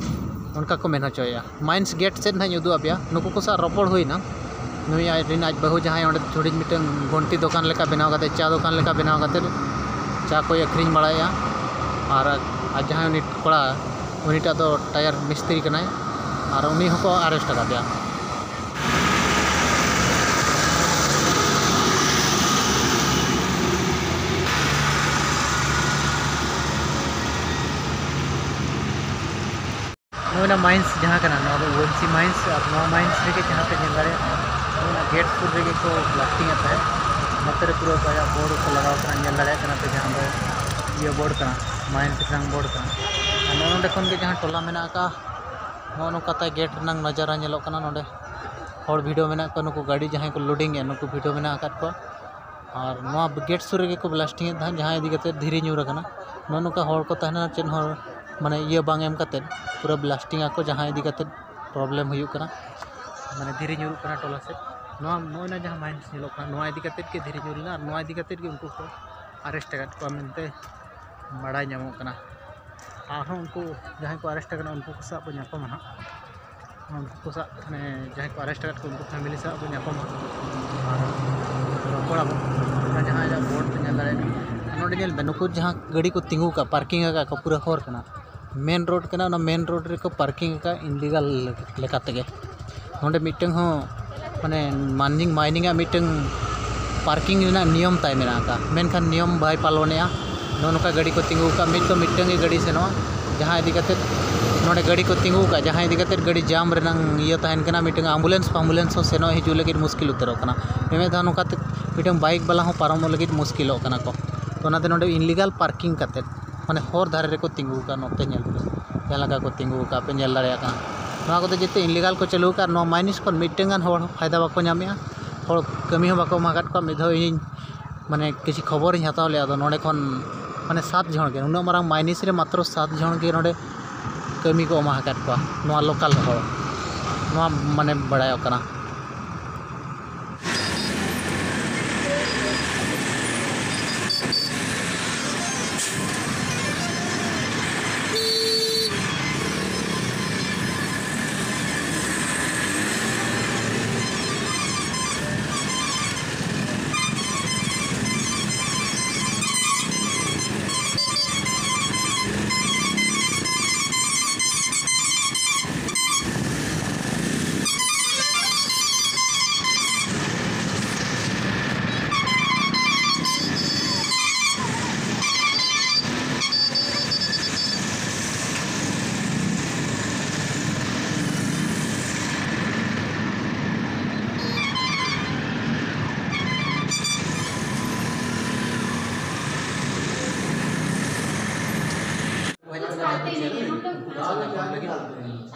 ᱚᱱᱠᱟ ᱠᱚ ᱢᱮᱱ ᱦᱚᱪᱚᱭᱮᱫᱼᱟ᱾ ᱢᱟᱭᱤᱱᱥ ᱜᱮᱴ ᱥᱮᱫ ᱱᱟᱦᱟᱜ ᱤᱧ ᱩᱫᱩᱜ ᱟᱯᱮᱭᱟ, ᱱᱩᱠᱩ ᱠᱚ ᱥᱟᱶ ᱨᱚᱯᱚᱲ ᱦᱩᱭᱱᱟ᱾ ᱱᱩᱭ ᱟᱡ ᱨᱮᱱ ᱟᱡ ᱵᱟᱹᱦᱩ, ᱡᱟᱦᱟᱸᱭ ᱚᱸᱰᱮ ᱦᱩᱰᱤᱧ ᱢᱤᱫᱴᱟᱝ ᱜᱷᱚᱱᱴᱤ ᱫᱚᱠᱟᱱ ᱞᱮᱠᱟ ᱵᱮᱱᱟᱣ ᱠᱟᱛᱮ, ᱪᱟ ᱫᱚᱠᱟᱱ ᱞᱮᱠᱟ ᱵᱮᱱᱟᱣ ᱠᱟᱛᱮ ᱪᱟ ᱠᱚᱭ ᱟᱹᱠᱷᱨᱤᱧ ᱵᱟᱲᱟᱭᱮᱫᱼᱟ᱾ ᱟᱨ, ᱟᱨ ᱡᱟᱦᱟᱸᱭ ᱩᱱᱤ ᱠᱚᱲᱟ, ᱩᱱᱤᱴᱟᱜ ᱫᱚ ᱴᱟᱭᱟᱨ ᱢᱤᱥᱛᱨᱤ ᱠᱟᱱᱟᱭ, ᱟᱨ ᱩᱱᱤ ᱦᱚᱸᱠᱚ ᱟᱨᱮᱥᱴ ᱟᱠᱟᱫᱮᱭᱟ᱾ ᱱᱚᱜᱼᱚᱭ ᱱᱟ ᱢᱟᱭᱤᱱᱥ ᱡᱟᱦᱟᱸ ᱠᱟᱱᱟ, ᱱᱚᱣᱟ ᱫᱚ ᱳ ᱮᱢ ᱥᱤ ᱢᱟᱭᱤᱱᱥ, ᱟᱨ ᱱᱚᱣᱟ ᱢᱟᱭᱤᱱᱥ ᱨᱮᱜᱮ ᱡᱟᱦᱟᱸ ᱯᱮ ᱧᱮᱞ ᱫᱟᱲᱮᱭᱟᱜ ᱠᱟᱱᱟ, ᱱᱚᱣᱟ ᱜᱮᱴ ᱥᱩᱨ ᱨᱮᱜᱮ ᱠᱚ ᱵᱞᱟᱥᱴᱤᱝ ᱮᱫ ᱛᱟᱦᱮᱸᱫ᱾ ᱱᱚᱛᱮ ᱨᱮ ᱯᱩᱨᱟᱹ ᱟᱭᱟᱜ ᱵᱳᱨᱰ ᱠᱚ ᱞᱟᱜᱟᱣ ᱠᱟᱱᱟ, ᱧᱮᱞ ᱫᱟᱲᱮᱭᱟᱜ ᱠᱟᱱᱟ ᱯᱮ, ᱡᱟᱦᱟᱸ ᱫᱚ ᱤᱭᱟᱹ ᱵᱳᱨᱰ ᱠᱟᱱᱟ, ᱢᱟᱭᱤᱱᱥ ᱨᱮᱱᱟᱜ ᱵᱳᱨᱰ ᱠᱟᱱᱟ᱾ ᱟᱨ ᱱᱚᱜᱼᱚ ᱱᱚᱸᱰᱮ ᱠᱷᱚᱱ ᱜᱮ ᱡᱟᱦᱟᱸ ᱴᱚᱞᱟ ᱢᱮᱱᱟᱜ ᱟᱠᱟᱫ, ᱱᱚᱜᱼᱚ ᱱᱚᱝᱠᱟ ᱛᱟᱭ ᱜᱮᱴ ᱨᱮᱱᱟᱜ ᱱᱟᱡᱟᱨᱟ ᱧᱮᱞᱚᱜ ᱠᱟᱱᱟ᱾ ᱱᱚᱰᱮ ᱦᱚᱲ ᱵᱷᱤᱲᱟᱹᱣ ᱢᱮᱱᱟᱜ ᱠᱚᱣᱟ, ᱱᱩᱠᱩ ᱜᱟᱹᱰᱤ ᱡᱟᱦᱟᱸᱭ ᱠᱚ ᱞᱳᱰᱤᱝ ᱮᱫ, ᱱᱩᱠᱩ ᱵᱷᱤᱲᱟᱹᱣ ᱢᱮᱱᱟᱜ ᱟᱠᱟᱫ ᱠᱚᱣᱟ᱾ ᱟᱨ ᱱᱚᱣᱟ ᱜᱮᱴ ᱥᱩᱨ ᱨᱮᱜᱮ ᱠᱚ ᱵᱞᱟᱥᱴᱤᱝ ᱮᱫ ᱛᱟᱦᱮᱸᱫ, ᱡᱟᱦᱟᱸ ᱤᱫᱤ ᱠᱟᱛᱮ ᱫᱷᱤᱨᱤ ᱧᱩᱨ ᱟᱠᱟᱱᱟ᱾ ᱱᱚᱜᱼᱚ ᱱᱚᱝᱠᱟ ᱦᱚᱲ ᱠᱚ ᱛᱟᱦᱮᱱᱟ, ᱪᱮᱫ ᱦᱚᱸ ᱢᱟᱱᱮ ᱤᱭᱟᱹ ᱵᱟᱝ ᱮᱢ ᱠᱟᱛᱮ ᱯᱩᱨᱟᱹ ᱵᱞᱟᱥᱴᱤᱝ ᱟᱠᱚ, ᱡᱟᱦᱟᱸ ᱤᱫᱤ ᱠᱟᱛᱮ ᱯᱨᱚᱵᱞᱮᱢ ᱦᱩᱭᱩᱜ ᱠᱟᱱᱟ, ᱢᱟᱱᱮ ᱫᱷᱤᱨᱤ ᱧᱩᱨᱩᱜ ᱠᱟᱱᱟ ᱴᱚᱞᱟ ᱥᱮᱫ᱾ ᱱᱚᱣᱟ ᱱᱚᱜᱼᱚᱭ ᱱᱟ ᱡᱟᱦᱟᱸ ᱢᱟᱭᱤᱱᱥ ᱧᱮᱞᱚᱜ ᱠᱟᱱᱟ, ᱱᱚᱣᱟ ᱤᱫᱤ ᱠᱟᱛᱮ ᱜᱮ ᱫᱷᱤᱨᱤ ᱧᱩᱨ ᱞᱮᱱᱟ ᱟᱨ ᱱᱚᱣᱟ ᱤᱫᱤ ᱠᱟᱛᱮ ᱜᱮ ᱩᱱᱠᱩ ᱠᱚ ᱟᱨᱮᱥᱴ ᱟᱠᱟᱫ ᱠᱚᱣᱟ ᱢᱮᱱᱛᱮ ᱵᱟᱲᱟᱭ ᱧᱟᱢᱚᱜ ᱠᱟᱱᱟ᱾ ᱟᱨᱦᱚᱸ ᱩᱱᱠᱩ ᱡᱟᱦᱟᱸᱭ ᱠᱚ ᱟᱨᱮᱥᱴ ᱟᱠᱟᱱᱟ, ᱩᱱᱠᱩ ᱠᱚ ᱥᱟᱶ ᱵᱚ ᱧᱟᱯᱟᱢᱟ ᱦᱟᱸᱜ᱾ ᱩᱱᱠᱩ ᱠᱚ ᱥᱟᱶ, ᱢᱟᱱᱮ, ᱡᱟᱦᱟᱸᱭ ᱠᱚ ᱟᱨᱮᱥᱴ ᱟᱠᱟᱫ ᱠᱚ, ᱩᱱᱠᱩ ᱯᱷᱮᱢᱮᱞᱤ ᱥᱟᱶ ᱵᱚ ᱧᱟᱯᱟᱢᱟ ᱟᱨ ᱨᱚᱯᱚᱲᱟᱵᱚᱱ᱾ ᱚᱱᱟ ᱡᱟᱦᱟᱸ ᱟᱭᱟᱜ ᱵᱳᱨᱰ ᱯᱮ ᱧᱮᱞ ᱫᱟᱲᱮᱭᱟᱜᱼᱟ, ᱱᱚᱰᱮ ᱧᱮᱞ ᱵᱮᱱ, ᱱᱩᱠᱩ ᱡᱟᱦᱟᱸ ᱜᱟᱹᱰᱤ ᱠᱚ ᱛᱤᱸᱜᱩ ᱟᱠᱟᱫ, ᱯᱟᱨᱠᱤᱝ ᱟᱠᱟᱫ ᱠᱚ, ᱯᱩᱨᱟᱹ ᱦᱚᱨ ᱠᱟᱱᱟ, ᱢᱮᱱ ᱨᱳᱰ ᱠᱟᱱᱟ, ᱚᱱᱟ ᱢᱮᱱ ᱨᱳᱰ ᱨᱮᱠᱚ ᱯᱟᱨᱠᱤᱝ ᱟᱠᱟᱫ ᱤᱱᱞᱤᱜᱟᱞ ᱞᱮᱠᱟ ᱛᱮᱜᱮ᱾ ᱱᱚᱰᱮ ᱢᱤᱫᱴᱟᱝ ᱦᱚᱸ, ᱢᱟᱱᱮ, ᱢᱟᱭᱱᱤᱝ, ᱢᱟᱭᱱᱤᱝ ᱟᱜ ᱢᱤᱫᱴᱟᱝ ᱯᱟᱨᱠᱤᱝ ᱨᱮᱱᱟᱜ ᱱᱤᱭᱚᱢ ᱛᱟᱭ ᱢᱮᱱᱟᱜ ᱟᱠᱟᱫ, ᱢᱮᱱᱠᱷᱟᱱ ᱱᱤᱭᱚᱢ ᱵᱟᱭ ᱯᱟᱞᱚᱱᱮᱜᱼᱟ᱾ ᱱᱚᱜᱼᱚ ᱱᱚᱝᱠᱟ ᱜᱟᱹᱰᱤ ᱠᱚ ᱛᱤᱸᱜᱩ ᱟᱠᱟᱫ, ᱢᱤᱫ ᱫᱚ ᱢᱤᱫᱴᱟᱝ ᱜᱮ ᱜᱟᱹᱰᱤ ᱥᱮᱱᱚᱜᱼᱟ, ᱡᱟᱦᱟᱸ ᱤᱫᱤ ᱠᱟᱛᱮᱫ ᱱᱚᱰᱮ ᱜᱟᱹᱰᱤ ᱠᱚ ᱛᱤᱸᱜᱩ ᱟᱠᱟᱫ, ᱡᱟᱦᱟᱸ ᱤᱫᱤ ᱠᱟᱛᱮᱫ ᱜᱟᱹᱰᱤ ᱡᱟᱢ ᱨᱮᱱᱟᱝ ᱤᱭᱟᱹ ᱛᱟᱦᱮᱱ ᱠᱟᱱᱟ, ᱢᱤᱫᱴᱟᱝ ᱟᱢᱵᱩᱞᱮᱱᱥ ᱯᱷᱟᱢᱵᱩᱞᱮᱱᱥ ᱦᱚᱸ ᱥᱮᱱᱚᱜ ᱦᱤᱡᱩᱜ ᱞᱟᱹᱜᱤᱫ ᱢᱩᱥᱠᱤᱞ ᱩᱛᱟᱹᱨᱚᱜ ᱠᱟᱱᱟ᱾ ᱢᱤᱢᱤᱫ ᱫᱷᱟᱣ ᱱᱚᱝᱠᱟᱛᱮ ᱢᱤᱫᱴᱟᱝ ᱵᱟᱭᱤᱠ ᱵᱟᱞᱟ ᱦᱚᱸ ᱯᱟᱨᱚᱢᱚᱜ ᱞᱟᱹᱜᱤᱫ ᱢᱩᱥᱠᱤᱞᱚᱜ ᱠᱟᱱᱟ ᱠᱚ᱾ ᱛᱚ ᱚᱱᱟᱛᱮ ᱱᱚᱰᱮ ᱤᱱᱞᱤᱜᱟᱞ ᱯᱟᱨᱠᱤᱝ ᱠᱟᱛᱮᱫ, ᱢᱟᱱᱮ, ᱦᱚᱨ ᱫᱷᱟᱨᱮ ᱨᱮᱠᱚ ᱛᱤᱸᱜᱩ ᱟᱠᱟᱫ᱾ ᱱᱚᱛᱮ ᱧᱮᱞ ᱯᱮ, ᱡᱟᱦᱟᱸ ᱞᱮᱠᱟ ᱠᱚ ᱛᱤᱸᱜᱩ ᱟᱠᱟᱫ, ᱯᱮ ᱧᱮᱞ ᱫᱟᱲᱮᱭᱟᱜ ᱠᱟᱱᱟ᱾ ᱱᱚᱣᱟ ᱠᱚᱫᱚ ᱡᱮᱛᱮ ᱤᱱᱞᱤᱜᱟᱞ ᱠᱚ ᱪᱟᱹᱞᱩ ᱟᱠᱟᱫ᱾ ᱱᱚᱣᱟ ᱢᱟᱭᱱᱤᱥ ᱠᱷᱚᱱ ᱢᱤᱫᱴᱟᱝ ᱜᱟᱱ ᱦᱚᱲ ᱦᱚᱸ ᱯᱷᱟᱭᱫᱟ ᱵᱟᱠᱚ ᱧᱟᱢᱮᱜᱼᱟ, ᱦᱚᱲ ᱠᱟᱹᱢᱤ ᱦᱚᱸ ᱵᱟᱠᱚ ᱮᱢᱟ ᱟᱠᱟᱫ ᱠᱚᱣᱟ᱾ ᱢᱤᱫ ᱫᱷᱟᱣ ᱤᱧ, ᱢᱟᱱᱮ, ᱠᱤᱪᱷᱩ ᱠᱷᱚᱵᱚᱨᱤᱧ ᱦᱟᱛᱟᱣ ᱞᱮᱫᱼᱟ, ᱟᱫᱚ ᱱᱚᱰᱮ ᱠᱷᱚᱱ, ᱢᱟᱱᱮ, ᱥᱟᱛ ᱡᱚᱱ ᱜᱮ, ᱩᱱᱟᱹᱜ ᱢᱟᱨᱟᱝ ᱢᱟᱭᱱᱤᱥ ᱨᱮ ᱢᱟᱛᱨᱚ ᱥᱟᱛ ᱡᱚᱱ ᱜᱮ ᱱᱚᱰᱮ ᱠᱟᱹᱢᱤ ᱠᱚ ᱮᱢᱟ ᱟᱠᱟᱫ ᱠᱚᱣᱟ, ᱱᱚᱣᱟ ᱞᱳᱠᱟᱞ ᱦᱚᱲ, ᱱᱚᱣᱟ, ᱢᱟᱱᱮ, ᱵᱟᱲᱟᱭᱚᱜ ᱠᱟᱱᱟ᱾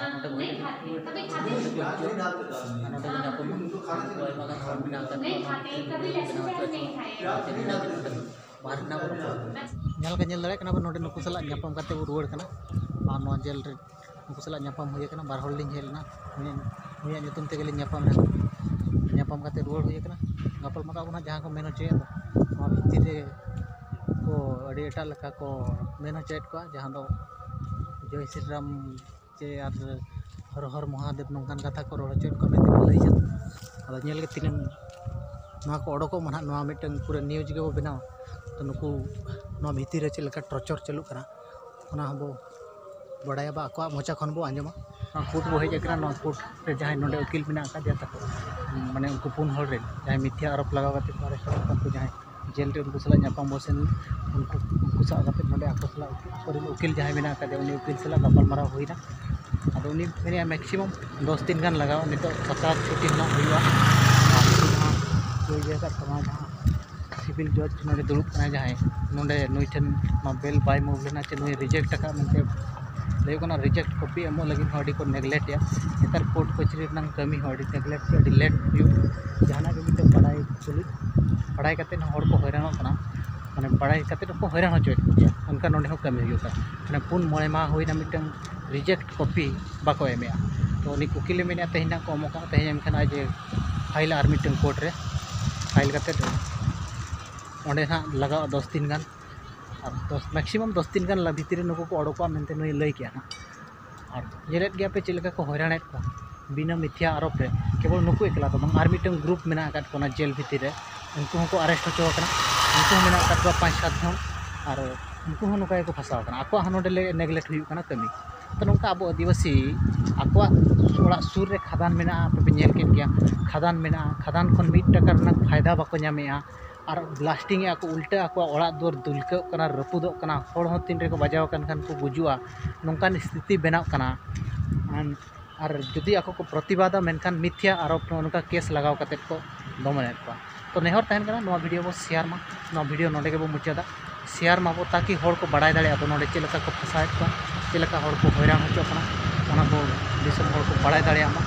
ᱟᱨ ᱱᱚᱰᱮ ᱵᱚᱱ ᱟᱨ ᱱᱚᱰᱮ ᱵᱚᱱ ᱧᱟᱯᱟᱢᱟ᱾ ᱟᱭᱢᱟ ᱜᱟᱱ ᱦᱚᱲ ᱢᱮᱱᱟᱜ ᱟᱠᱟᱫ ᱠᱚᱣᱟ, ᱱᱚᱣᱟ ᱵᱮᱱᱟᱣ ᱟᱠᱟᱫ ᱠᱚᱣᱟ᱾ ᱵᱟᱦᱨᱮ ᱨᱮᱱᱟᱜ ᱵᱚᱱ ᱨᱚᱯᱚᱲ ᱠᱟᱱᱟ᱾ ᱧᱮᱞ ᱜᱮ ᱧᱮᱞ ᱫᱟᱲᱮᱭᱟᱜ ᱠᱟᱱᱟ ᱵᱚᱱ, ᱱᱚᱰᱮ ᱱᱩᱠᱩ ᱥᱟᱞᱟᱜ ᱧᱟᱯᱟᱢ ᱠᱟᱛᱮ ᱵᱚᱱ ᱨᱩᱣᱟᱹᱲ ᱠᱟᱱᱟ᱾ ᱟᱨ ᱱᱚᱣᱟ ᱡᱮᱞ ᱨᱮ ᱩᱱᱠᱩ ᱥᱟᱞᱟᱜ ᱧᱟᱯᱟᱢ ᱦᱩᱭ ᱟᱠᱟᱱᱟ, ᱵᱟᱨ ᱦᱚᱲ ᱞᱤᱧ ᱦᱮᱡ ᱞᱮᱱᱟ᱾ ᱩᱱᱤ, ᱩᱱᱤᱭᱟᱜ ᱧᱩᱛᱩᱢ ᱛᱮᱜᱮ ᱞᱤᱧ ᱧᱟᱯᱟᱢ ᱞᱮᱱᱟ᱾ ᱧᱟᱯᱟᱢ ᱠᱟᱛᱮ ᱨᱩᱣᱟᱹᱲ ᱦᱩᱭ ᱟᱠᱟᱱᱟ᱾ ᱜᱟᱯᱟᱞ ᱢᱟᱨᱟᱣ ᱵᱚᱱ ᱦᱟᱸᱜ ᱡᱟᱦᱟᱸ ᱠᱚ ᱢᱮᱱ ᱦᱚᱪᱚᱭᱮᱫ ᱫᱚ, ᱱᱚᱣᱟ ᱵᱷᱤᱛᱤᱨ ᱨᱮ ᱠᱚ ᱟᱹᱰᱤ ᱮᱴᱟᱜ ᱞᱮᱠᱟ ᱠᱚ ᱢᱮᱱ ᱦᱚᱪᱚᱭᱮᱫ ᱠᱚᱣᱟ, ᱡᱟᱦᱟᱸ ᱫᱚ ᱡᱚᱭ ᱥᱨᱤ ᱨᱟᱢ ᱪᱮ ᱟᱨ ᱦᱚᱨ ᱦᱚᱨ ᱢᱚᱦᱟᱫᱮᱵ ᱱᱚᱝᱠᱟᱱ ᱠᱟᱛᱷᱟ ᱠᱚ ᱨᱚᱲ ᱦᱚᱪᱚᱭᱮᱫ ᱠᱚᱣᱟ ᱢᱮᱱᱛᱮ ᱠᱚ ᱞᱟᱹᱭᱟ᱾ ᱟᱫᱚ ᱧᱮᱞ ᱜᱮ ᱛᱤᱱᱟᱹᱝ ᱱᱚᱣᱟ ᱠᱚ ᱚᱰᱚᱠᱚᱜ ᱢᱟ ᱱᱟᱦᱟᱜ, ᱱᱚᱣᱟ ᱢᱤᱫᱴᱟᱝ ᱯᱩᱨᱟᱹ news ᱜᱮᱵᱚ ᱵᱮᱱᱟᱣᱟ᱾ ᱛᱚ ᱱᱩᱠᱩ ᱱᱚᱣᱟ ᱵᱷᱤᱛᱤᱨ ᱨᱮ ᱪᱮᱫ ᱞᱮᱠᱟ torture ᱪᱟᱹᱞᱩᱜ ᱠᱟᱱᱟ, ᱚᱱᱟ ᱦᱚᱸᱵᱚ ᱵᱟᱲᱟᱭᱟ ᱵᱟ ᱟᱠᱚᱣᱟᱜ ᱢᱚᱪᱟ ᱠᱷᱚᱱ ᱵᱚ ᱟᱸᱡᱚᱢᱟ᱾ ᱱᱚᱣᱟ court ᱵᱚ ᱦᱮᱡ ᱟᱠᱟᱱᱟ, ᱱᱚᱣᱟ court ᱨᱮ ᱡᱟᱦᱟᱸᱭ ᱱᱚᱰᱮ ᱩᱠᱤᱞ ᱢᱮᱱᱟᱜ ᱟᱠᱟᱫᱮᱭᱟ ᱛᱟᱠᱚ, ᱢᱟᱱᱮ ᱩᱱᱠᱩ ᱯᱩᱱ ᱦᱚᱲ ᱨᱮᱱ ᱡᱟᱦᱟᱸᱭ ᱢᱤᱛᱷᱭᱟ ᱟᱨᱳᱯ ᱞᱟᱜᱟᱣ ᱠᱟᱛᱮ ᱠᱚ arrest ᱟᱠᱟᱫ ᱠᱚᱣᱟ, ᱩᱱᱠᱩ ᱡᱟᱦᱟᱸᱭ ᱡᱮᱞ ᱨᱮ ᱩᱱᱠᱩ ᱥᱟᱞᱟᱜ ᱧᱟᱯᱟᱢ ᱵᱚ ᱥᱮᱱ, ᱩᱱᱠᱩ, ᱩᱱᱠᱩ ᱥᱟᱶ ᱠᱟᱛᱮ ᱱᱚᱰᱮ ᱟᱠᱚ ᱥᱟᱞᱟᱜ ᱩᱠᱤᱞ, ᱟᱠᱚᱨᱮᱱ ᱩᱠᱤᱞ ᱡᱟᱦᱟᱸᱭ ᱢᱮᱱᱟᱜ ᱟᱠᱟᱫᱮᱭᱟ, ᱩᱱᱤ ᱩᱠᱤᱞ ᱥᱟᱞᱟᱜ ᱜᱟᱯᱟᱞ ᱢᱟᱨᱟᱣ ᱦᱩᱭᱱᱟ᱾ ᱟᱫᱚ ᱩᱱᱤ ᱢᱮᱱᱮᱫᱼᱟ maximum ᱫᱚᱥ ᱫᱤᱱ ᱜᱟᱱ ᱞᱟᱜᱟᱜᱼᱟ, ᱱᱤᱛᱚᱜ ᱥᱟᱛ ᱟᱴ ᱪᱷᱩᱴᱤ ᱨᱮᱱᱟᱜ ᱦᱩᱭᱩᱜᱼᱟ᱾ ᱟᱨ ᱩᱱᱠᱩ ᱡᱟᱦᱟᱸ ᱠᱚ ᱤᱭᱟᱹ ᱟᱠᱟᱫ ᱛᱟᱢᱟ, ᱡᱟᱦᱟᱸ civil judge ᱱᱚᱰᱮ ᱫᱩᱲᱩᱵ ᱠᱟᱱᱟᱭ ᱡᱟᱦᱟᱸᱭ, ᱱᱚᱰᱮ ᱱᱩᱭ ᱴᱷᱮᱱ ᱱᱚᱣᱟ bail ᱵᱟᱭ move ᱞᱮᱱᱟ ᱪᱮ ᱱᱩᱭ reject ᱟᱠᱟᱫ ᱢᱮᱱᱛᱮ ᱞᱟᱹᱭ ᱠᱟᱱᱟ, reject copy ᱮᱢᱚᱜ ᱞᱟᱹᱜᱤᱫ ᱦᱚᱸ ᱟᱹᱰᱤ ᱠᱚ neglect ᱮᱫᱼᱟ᱾ ᱱᱮᱛᱟᱨ court ᱠᱟᱹᱪᱷᱟᱹᱨᱤ ᱨᱮᱱᱟᱜ ᱠᱟᱹᱢᱤ ᱦᱚᱸ ᱟᱹᱰᱤ neglect ᱥᱮ ᱟᱹᱰᱤ late ᱦᱩᱭᱩᱜ, ᱡᱟᱦᱟᱱᱟᱜ ᱜᱮ ᱢᱤᱫᱴᱮᱱ ᱵᱟᱲᱟᱭ ᱛᱩᱞᱩᱡ, ᱵᱟᱲᱟᱭ ᱠᱟᱛᱮᱫ ᱦᱚᱸ ᱦᱚᱲ ᱠᱚ ᱦᱚᱭᱨᱟᱱᱚᱜ ᱠᱟᱱᱟ, ᱢᱟᱱᱮ ᱵᱟᱲᱟᱭ ᱠᱟᱛᱮᱫ ᱦᱚᱸᱠᱚ ᱦᱚᱭᱨᱟᱱ ᱦᱚᱪᱚᱭᱮᱫ ᱠᱚᱜᱮᱭᱟ᱾ ᱚᱱᱠᱟ ᱱᱚᱰᱮ ᱦᱚᱸ ᱠᱟᱹᱢᱤ ᱦᱩᱭᱩᱜ ᱠᱟᱱᱟ, ᱢᱟᱱᱮ ᱯᱩᱱ ᱢᱚᱬᱮ ᱢᱟᱦᱟ ᱦᱩᱭᱱᱟ ᱢᱤᱫᱴᱟᱝ reject copy ᱵᱟᱠᱚ ᱮᱢᱮᱜᱼᱟ᱾ ᱛᱚ ᱩᱱᱤ ᱩᱠᱤᱞᱮ ᱢᱮᱱᱮᱫᱼᱟ ᱛᱮᱦᱮᱧ ᱱᱟᱜ ᱠᱚ ᱮᱢ ᱟᱠᱟᱫᱼᱟ, ᱛᱮᱦᱮᱧ ᱮᱢ ᱠᱷᱟᱱ ᱟᱡ ᱮ file ᱟᱨ ᱢᱤᱫᱴᱟᱝ court ᱨᱮ file ᱠᱟᱛᱮᱫ ᱚᱸᱰᱮ ᱱᱟᱜ ᱞᱟᱜᱟᱜᱼᱟ ᱫᱚᱥ ᱫᱤᱱ ᱜᱟᱱ᱾ ᱟᱨ ᱫᱚᱥ, maximum ᱫᱚᱥ ᱫᱤᱱ ᱜᱟᱱ ᱵᱷᱤᱛᱤᱨ ᱨᱮ ᱱᱩᱠᱩ ᱠᱚ ᱚᱰᱚᱠᱚᱜᱼᱟ ᱢᱮᱱᱛᱮ ᱱᱩᱭᱮ ᱞᱟᱹᱭ ᱠᱮᱜᱼᱟ ᱦᱟᱸᱜ᱾ ᱟᱨ ᱧᱮᱞᱮᱫ ᱜᱮᱭᱟ ᱯᱮ ᱪᱮᱫ ᱞᱮᱠᱟ ᱠᱚ ᱦᱚᱭᱨᱟᱱᱮᱫ ᱠᱚᱣᱟ ᱵᱤᱱᱟᱹ ᱢᱤᱛᱷᱭᱟ ᱟᱨᱳᱯ ᱨᱮ᱾ ᱠᱮᱵᱚᱞ ᱱᱩᱠᱩ ᱮᱠᱞᱟ ᱫᱚ ᱵᱟᱝ, ᱟᱨ ᱢᱤᱫᱴᱟᱝ group ᱢᱮᱱᱟᱜ ᱟᱠᱟᱫ ᱠᱚᱣᱟ ᱚᱱᱟ ᱡᱮᱞ ᱵᱷᱤᱛᱤᱨ ᱨᱮ, ᱩᱱᱠᱩ ᱦᱚᱸᱠᱚ arrest ᱦᱚᱪᱚ ᱟᱠᱟᱱᱟ᱾ ᱩᱱᱠᱩ ᱦᱚᱸ ᱢᱮᱱᱟᱜ ᱟᱠᱟᱫ ᱠᱚᱣᱟ ᱯᱟᱸᱪ ᱥᱟᱛ ᱡᱚᱱ, ᱟᱨ ᱩᱱᱠᱩ ᱦᱚᱸ ᱱᱚᱝᱠᱟ ᱜᱮᱠᱚ ᱯᱷᱟᱸᱥᱟᱣ ᱟᱠᱟᱱᱟ, ᱟᱠᱚᱣᱟᱜ ᱦᱚᱸ ᱱᱚᱰᱮ neglect ᱦᱩᱭᱩᱜ ᱠᱟᱱᱟ ᱠᱟᱹᱢᱤ᱾ ᱛᱚ ᱱᱚᱝᱠᱟ ᱟᱵᱚ ᱟᱹᱫᱤᱵᱟᱹᱥᱤ ᱟᱠᱚᱣᱟᱜ ᱚᱲᱟᱜ ᱥᱩᱨ ᱨᱮ ᱠᱷᱟᱫᱟᱱ ᱢᱮᱱᱟᱜᱼᱟ, ᱟᱯᱮ ᱯᱮ ᱧᱮᱞ ᱠᱮᱫ ᱜᱮᱭᱟ, ᱠᱷᱟᱫᱟᱱ ᱢᱮᱱᱟᱜᱼᱟ, ᱠᱷᱟᱫᱟᱱ ᱠᱷᱚᱱ ᱢᱤᱫ ᱴᱟᱠᱟ ᱨᱮᱱᱟᱜ ᱯᱷᱟᱭᱫᱟ ᱵᱟᱠᱚ ᱧᱟᱢᱮᱜᱼᱟ, ᱟᱨ blasting ᱮᱜᱼᱟ ᱠᱚ, ᱩᱞᱴᱟᱹ ᱟᱠᱚᱣᱟᱜ ᱚᱲᱟᱜ ᱫᱩᱣᱟᱹᱨ ᱫᱩᱞᱠᱟᱹᱜ ᱠᱟᱱᱟ, ᱨᱟᱹᱯᱩᱫᱚᱜ ᱠᱟᱱᱟ, ᱦᱚᱲ ᱦᱚᱸ ᱛᱤᱱ ᱨᱮᱠᱚ ᱵᱟᱡᱟᱣ ᱟᱠᱟᱱ ᱠᱷᱟᱱ ᱠᱚ ᱜᱩᱡᱩᱜᱼᱟ, ᱱᱚᱝᱠᱟᱱ ᱥᱛᱷᱤᱛᱤ ᱵᱮᱱᱟᱜ ᱠᱟᱱᱟ᱾ ᱟᱨ ᱡᱩᱫᱤ ᱟᱠᱚ ᱠᱚ ᱯᱨᱚᱛᱤᱵᱟᱫᱟ, ᱢᱮᱱᱠᱷᱟᱱ ᱢᱤᱛᱷᱭᱟ ᱟᱨᱳᱯ ᱱᱚᱜᱼᱚ ᱱᱚᱝᱠᱟ case ᱞᱟᱜᱟᱣ ᱠᱟᱛᱮᱫ ᱠᱚ ᱫᱚᱢᱚᱱᱮᱫ ᱠᱚᱣᱟ᱾ ᱛᱚ ᱱᱮᱦᱚᱨ ᱛᱟᱦᱮᱱ ᱠᱟᱱᱟ ᱱᱚᱣᱟ video ᱵᱚ share ᱢᱟ, ᱱᱚᱣᱟ video ᱱᱚᱰᱮ ᱜᱮᱵᱚ ᱢᱩᱪᱟᱹᱫᱟ᱾ Share ᱢᱟᱵᱚ ᱛᱟᱠᱤ ᱦᱚᱲ ᱠᱚ ᱵᱟᱲᱟᱭ ᱫᱟᱲᱮᱭᱟᱜᱼᱟ ᱵᱚ ᱱᱚᱰᱮ ᱪᱮᱫ ᱞᱮᱠᱟ ᱠᱚ ᱯᱷᱟᱸᱥᱟᱣᱮᱫ ᱠᱚᱣᱟ, ᱪᱮᱫ ᱞᱮᱠᱟ ᱦᱚᱲ ᱠᱚ ᱦᱚᱭᱨᱟᱱ ᱦᱚᱪᱚᱜ ᱠᱟᱱᱟ, ᱚᱱᱟ ᱠᱚ ᱫᱤᱥᱚᱢ ᱦᱚᱲ ᱠᱚ ᱵᱟᱲᱟᱭ ᱫᱟᱲᱮᱭᱟᱜ ᱢᱟ᱾